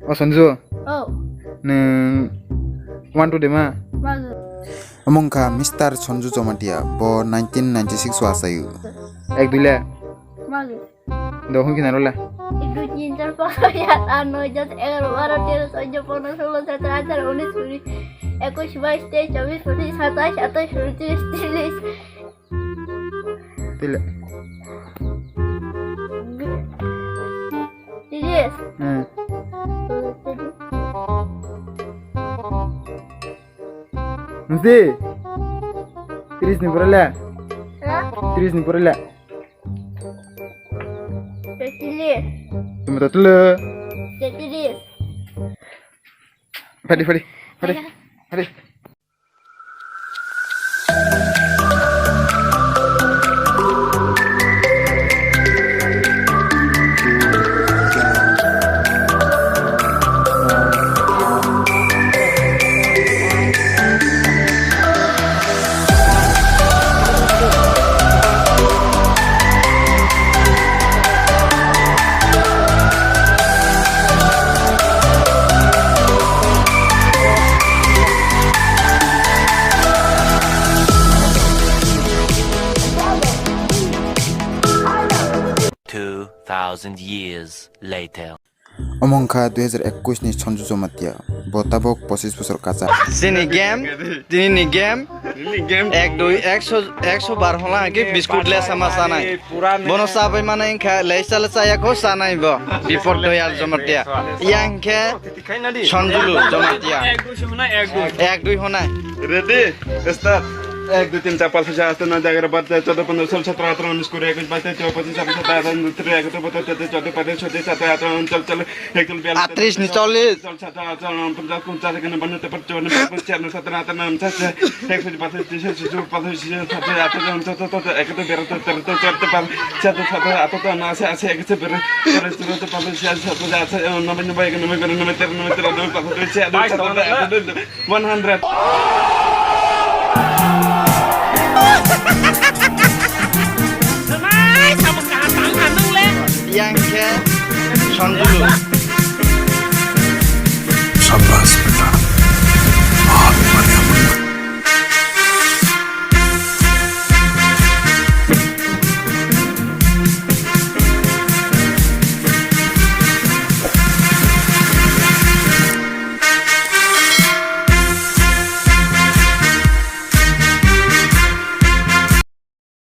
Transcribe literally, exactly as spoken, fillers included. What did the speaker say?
O Sanju. Oh. Nwng one two de ma? Magu. Omo wngkha Mister Sanju Jamatia, bo nineteen ninety-six o achaio. Ek dui le? Magu. Do hwn kinaro le. Ek dui tin char panch chhoi sat aat noh das egaro baro tero choddo pondro solo satro atharo unis kuri ekush bais teis chobis pochis satais atais untiris tiris. Tile. Tiris. Hmm. Mesti. Tiris ni pore le. Ha? Tiris ni pore le. Tetilis. Tumi totlo. Tetilis. Fadi, fadi, fadi, fadi. Two thousand years later. Omo wngkha dui hajar ekush ni Sanju Jamatia. Bo tabok pochis bosor kacha. Chini game, tini ni game. Tini ni game. Ek dui, ekso, ekso bar hola hake biscuit le sama sanai. Bono sabai mana wngkha, le sala saya ko sanai bo. Bipor Doyal Jamatia. Yang khe Sanjulu Jamatia. Ek dui hona, ek dui. Ek dui hona. Ready? Start. এক দুই তিন চার পাঁচ ছয় সাত আট নয় এগারো বারো তেরো চৌদ্দ পনেরো ষোলো সতেরো আঠারো উনিশ কুড়ি একুশ বাইশ তেইশ চব্বিশ পঁচিশ ছাব্বিশ সাতাশ আঠাশ ঊনত্রিশ একত্রিশ বত্রিশ তেত্রিশ চৌত্রিশ পঁয়ত্রিশ ছত্রিশ সাতাশ আঠাশ ঊনচল্লিশ চল্লিশ একচল্লিশ বিয়াল্লিশ আটত্রিশ ঊনচল্লিশ চল্লিশ সাতাশ আঠাশ ঊনপঞ্চাশ পঞ্চাশ একান্ন বাহান্ন তিপ্পান্ন চুয়ান্ন পঁচপান্ন ছিয়ান্ন সাতান্ন আটান্ন ঊনষাট একষট্টি বাষট্টি ছেষট্টি সাতাশি আটাশি ঊনসত্তর আটাশি ঊনসত্তর একাত্তর বিরাত্তর তিয়াত্তর চুয়াত্তর পঁচাত্তর ছিয়াত্তর সাতাত্তর আটাত্তর ঊনআশি আশি একাশি বিরাশি তিরাশি চুরাশি পঁচাশি ছিয়াশি সাতাশি আটাশি ঊননব্বই নব্বই একানব্বই বিরানব্বই তিরানব্বই পঁচানব্বই ছিয়ানব্বই সাতানব্বই আটানব্বই one hundred. Yang khe Sanjulu.